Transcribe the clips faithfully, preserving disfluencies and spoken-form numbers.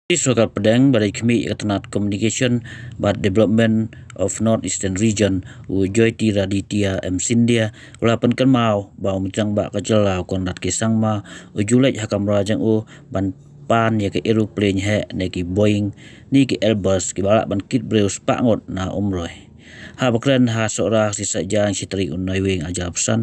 Sorkar pdeng ba dei khmih ka tnat Communication bad Development of North Eastern Region, u Jyotiraditya M Scindia, u la pynkynmaw ba u Majlang Bah ka jylla u Conrad K Sangma u ju leit ha kamra jong u ban pan ïa ka aeroplane heh ne ki Boeing ne ki Airbus kiba lah ban kit briew spah ngut na Umroi. Haba kren ha Sohra shi saitjaiñ shi tarik u Naiwieng arhajar arphew san,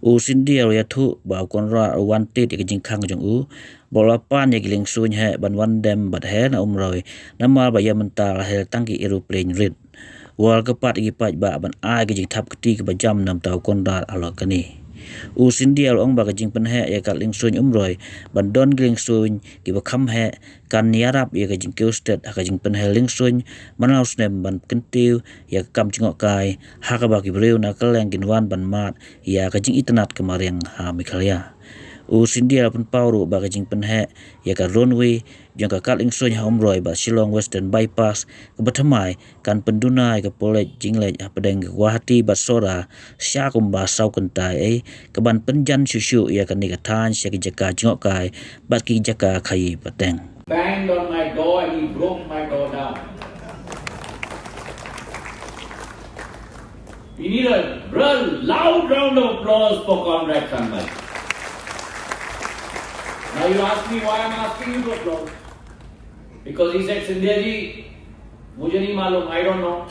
u Scindia u ïathuh ba u Conrad u wan tied ïa ka jingkhang jong u ba u la pan ïa ki liengsuiñ heh ban wan dem bad heh na Umroi, namar ba ïa mynta la heh tang ki aeroplane rit. Wat la kyrpad ïa ki paidbah ban ai ka jingthap kti kaba jam na bynta u Conrad halor kane. U Scindia u la ong ba ka jingpynheh ïa ka liengsuiñ Umroi ban don ki liengsuiñ kiba kham heh kan ïarap ïa ka jingkiew stet ha ka jingpynheh liengsuiñ man la u snem ban kyntiew ïa ka kam jngohkai ha kaba ki briew na kylleng kin wan ban mad ïa ka jingitynnad ka mariang ha Meghalaya. U Scindia u la pynpaw ruh ba ka jingpynheh ïa ka runway jong ka kad liengsuiñ ha Umroi bad Shillong Western Bypass kaba thymmai kan pynduna ïa ka pulit jingleit hapdeng ka Guwahati bad Sohra sha kumba saw kynta ei, kaban pynjan shuh shuh ïa kane ka thaiñ sha ki jaka jngohkai bad ki jaka khaïi pateng. Banged on my door and he broke my door down. We need a real loud round of applause for Conrad Sangma. Now you ask me why I'm asking you to applaud. Because he said, "Scindia ji, mujhe nahi malum, I don't know.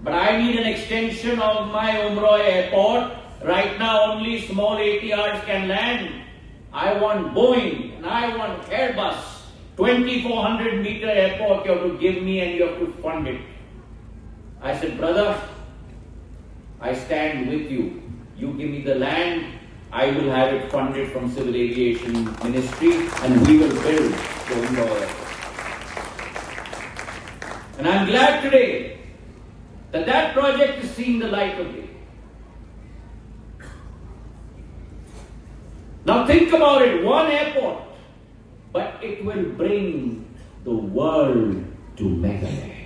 But I need an extension of my Umroi airport. Right now, only small A T Rs can land. I want Boeing and I want Airbus, twenty-four hundred meter airport you have to give me and you have to fund it." I said, "Brother, I stand with you. You give me the land, I will have it funded from Civil Aviation Ministry, and we will build the Umroi Airport." And I'm glad today that that project is seeing the light of day. Now think about it, one airport, but it will bring the world to Meghalaya.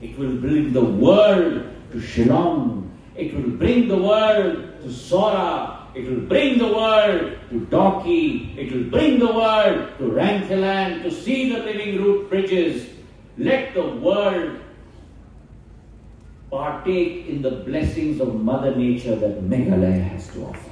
It will bring the world to Shillong. It will bring the world to Sohra. It will bring the world to Dawki. It will bring the world to Rangchalang to see the living root bridges. Let the world partake in the blessings of Mother Nature that Meghalaya has to offer.